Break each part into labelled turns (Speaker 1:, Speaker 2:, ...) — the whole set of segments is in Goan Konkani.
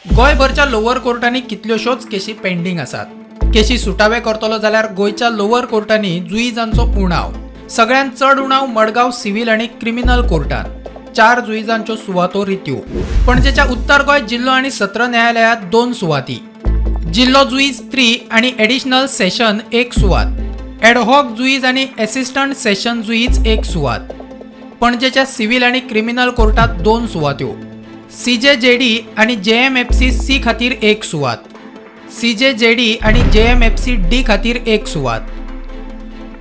Speaker 1: गोंयभरच्या लोअर कोर्टांनी कितल्योश्योच केशी पेंडींग आसात. केशी सुटावे करतलो जाल्यार गोंयच्या लोअर कोर्टांनी जुईजांचो उणाव. सगळ्यांत चड उणाव मडगांव सिव्हील आनी क्रिमिनल कोर्टात. 4 जुईजांच्यो सुवातो रित्यो. पणजेच्या उत्तर गोंय जिल्लो आनी सत्र न्यायालयात 2 सुवाती, जिल्लो जुईज 3 आनी एडिशनल सेशन 1 सुवात, एडहॉक जुईज आनी एसिस्टंट सेशन जुईज 1 सुवात. पणजेच्या सिव्हील आनी क्रिमिनल कोर्टात 2 सुवात्यो, सीजेजेडी आनी जेएमएफसी सी खातीर 1 सुवात, सीजेजेडी आनी जेएमएफसी डी खातीर 1 सुवात.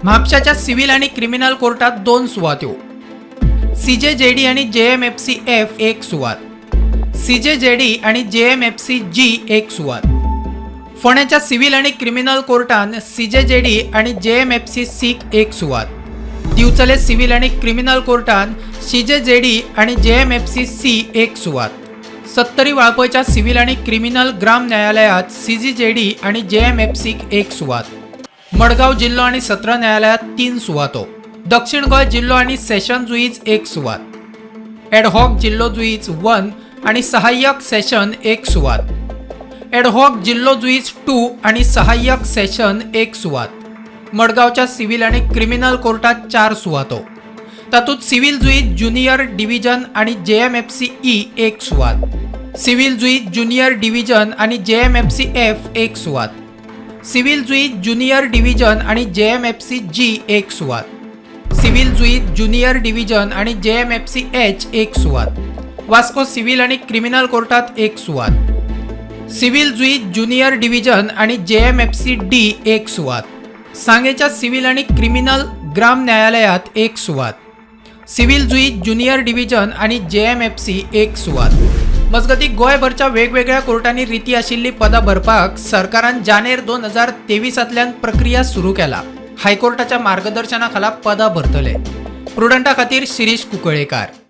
Speaker 1: म्हापशाच्या सिव्हील आनी क्रिमिनल कोर्टात 2 सुवात्यो, सीजेजेडी आनी जेएमएफसी एफ 1 सुवात, सीजेजेडी आनी जेएमएफसी जी 1 सुवात. फोंड्याच्या सिव्हील आनी क्रिमिनल कोर्टान सीजेजेडी आनी जेएमएफसी सीक 1 सुवात. दिवचले सिव्हील आनी क्रिमिनल कोर्टान सीजेजेडी आनी जेएमएफसी सी 1 सुवात. सत्तरी वाळपयच्या सिव्हील आनी क्रिमिनल ग्राम न्यायालयात सीजीजेडी आनी जेएमएफसीक 1 सुवात. मडगांव जिल्लो आनी सत्र न्यायालयात 3 सुवातो. दक्षिण गोंय जिल्लो आनी सेशन जुईज 1 सुवात, एडहॉक जिल्लो जुईज 1 आनी सहाय्यक सेशन 1 सुवात, एडहॉक जिल्लो जुईज 2 आनी सहाय्यक सेशन 1 सुवात. मडगांवच्या सिव्हील आनी क्रिमिनल कोर्टात 4 सुवातो, तातूंत सिव्हील जुईज ज्युनियर डिव्हिजन आनी जेएमएफसी ई 1 सुवात, सिव्हील जुईज ज्युनियर डिव्हिजन आनी जेएमएफसी एफ 1 सुवात, सिव्हील जुईज ज्युनियर डिव्हिजन आनी जेएमएफसी जी 1 सुवात, सिव्हील जुईज ज्युनियर डिव्हिजन आनी जेएमएफसी एच 1 सुवात. वास्को सिव्हील आनी क्रिमिनल कोर्टात 1 सुवात, सिव्हील जुईज ज्युनियर डिव्हिजन आनी जेएमएफसी डी 1 सुवात. सांगेच्या सिव्हील आनी क्रिमिनल ग्राम न्यायालयात 1 सुवात, सिव्हील जुईज ज्युनियर डिव्हिजन आनी जेएमएफसी 1 सुवात. मजगती, गोंयभरच्या वेगवेगळ्या कोर्टांनी रिती आशिल्ली पदां भरपाक सरकारान जानेर 2023तल्यान प्रक्रिया सुरू केला. हायकोर्टाच्या मार्गदर्शना खाला पदां भरतले. प्रुडंटा खातीर शिरीष कुंकळेकार.